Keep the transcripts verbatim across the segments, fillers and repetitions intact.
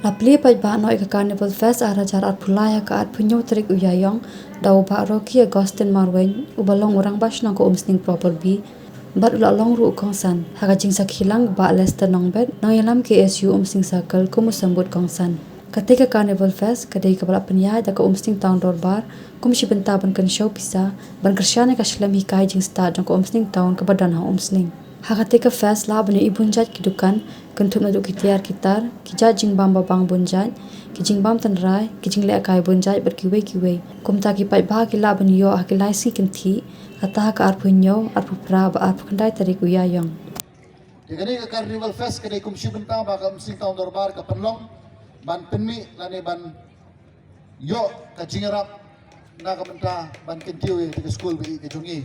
La plie paidbah noh ïa ka Carnival Fest ar hajar arphew lai ha ka arphew hynñiew tarik u Ïaïong da u Bah Rocky Augustine Marwein, uba long u rangbah shnong ka Umsning Proper B, bad u la long ruh u kongsan ha ka jingsakhi lang u Bah Lester Nongbet, nongïalam K S U Umsning Circle, kum u symbud kongsan. Katei ka Carnival Fest ka dei kaba la pynïaid da ka Umsning Town Dorbar kum shi bynta ban kynshew pisa, ban kyrshan ïa ka shlem hikai jingstad jong ka Umsning Town kaba don ha Umsning. Ha katei ka fest lah ban ïohi bun jait ki dukan, kynthup naduh ki tiar ki tar, ki jait jingbam babang bun jait, ki jingbam tynrai, ki jinglehkai bun jait bad kiwei kiwei. Kumta ki paidbah ki lah ban ïoh ha ki lai sngi kynthih, kata ha ka arphew hynñiew, arphew phra bad arphew khyndai tarik u Ïaïong. Te kane ka Carnival Fest ka dei kum shi bynta ba ka Umsning Town Dorbar ka pynlong ban pynmih lane ban ïoh ka jingïarap na ka bynta ban kyntiew ïa ka skul ba ïeit ka jong ngi.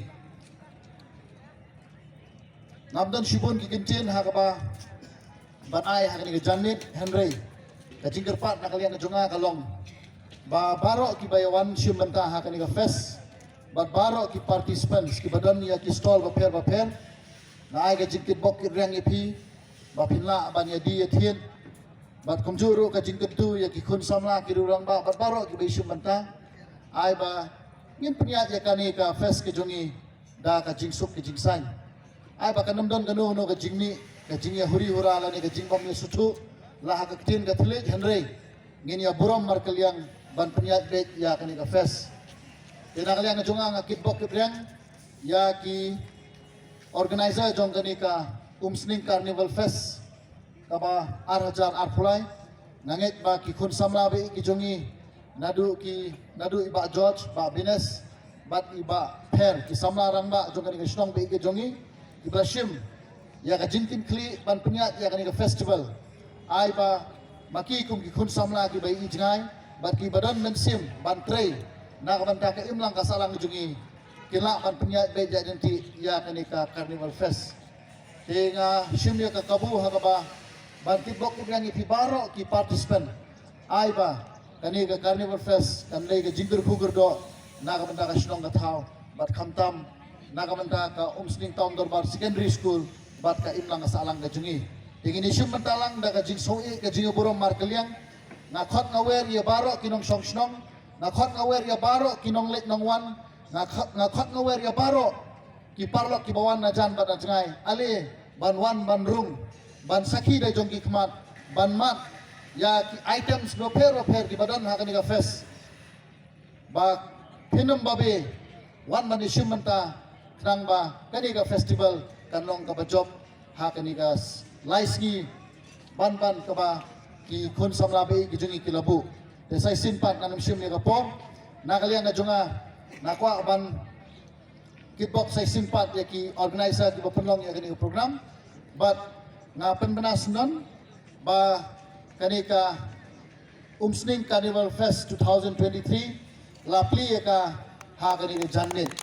Ngam don shibun ki kyntien ha kaba ban ai ha kane ka janmiet, hynrei ka jingkyrpad na ka liang ka jong nga ka long ba baroh kiba ïawan shim bynta ha kane ka fest bad baroh ki participants kiba don ïa ki stall bapher bapher, nga ai ka jingkitbok kitrwiang ïa phi ba phin lah ban ïadie ïathied bad kumjuh ruh ka jingkyntu ïa ki khun samla, ki rangbah bad baroh kiba ïashim bynta, ai ba ngin pynïaid ïa kane ka fest ka jong ngi da ka jingsuk ka jingsaiñ. Ai ba kan ym don kano kano ka jingmih, ka jingïahuri hura lane ka jingbym ïasuthuh la ha ka ktien ka thylliej, hynrei ngin ïa burom markylliang ban pynïaid beit ïa kane ka fest. Te na ka liang ka jong nga, nga kitbok kitrwiang ïa ki organizer jong kane ka Umsning Carnival Fest kaba ar hajar arphew lai. Nga ngeit ba ki khun samla ba ïeit ki jong ngi, naduh ki, naduh i Bah George, Bah Bines bad i Bah Pher, ki samla rangbah jong kane ka shnong ba ïeit ki jong ngi, kiba shim ïa ka jingkitkhlieh ban pynïaid ïa kane ka festival. Ai ba ma ki kum ki khun samla kiba ïeit jngai bad kiba don mynsiem ban trei na ka bynta ka imlang ka sahlang jong ngi, kin lah ban pynïaid beit ïaid lynti ïa kane ka Carnival Fest. Te nga shim ïa ka kabu ha kaba ban kitbok kitrwiang ïa phi baroh ki participant, ai ba kane ka Carnival Fest kan dei ka jingkyrkhu kyrdoh na ka bynta ka shnong ka thaw bad khamtam na ka bynta ka Umsning Town Dorbar Secondary School bad ka imlang ka sahlang ka jong ngi. Te ngin ïashim bynta lang da ka jingsngewbha, ka jingburom markylliang. Nga khot nga wer ïa baroh ki nongshong shnong, nga khot nga wer ïa baroh ki nongleit nongwan, nga khot, nga khot nga wer ïa baroh ki paralok kiba wan na jan bad na jngai, ale ban wan ban rung, ban sakhi da jong ki khmat, ban mad ïa ki items bapher bapher kiba don ha kane ka fest. Ba phin ym babe, wan ban ïashim bynta, khnang ba kane ka festival kan long kaba jop ha kane ka s-, lai sngi ban ban kaba ki khun samla ba ïeit ki jong ngi ki la buh. Te sa shisien pat, ngan ym shim ïa ka por, na ka liang ka jong nga, nga kwah ban kitbok sa shisien pat ïa ki organizer kiba pynlong ïa kane ka program. Bad nga pynbna sngewbha ba kane ka Umsning Carnival Fest two thousand twenty-three la plie ïa ka ha kane ka janmiet.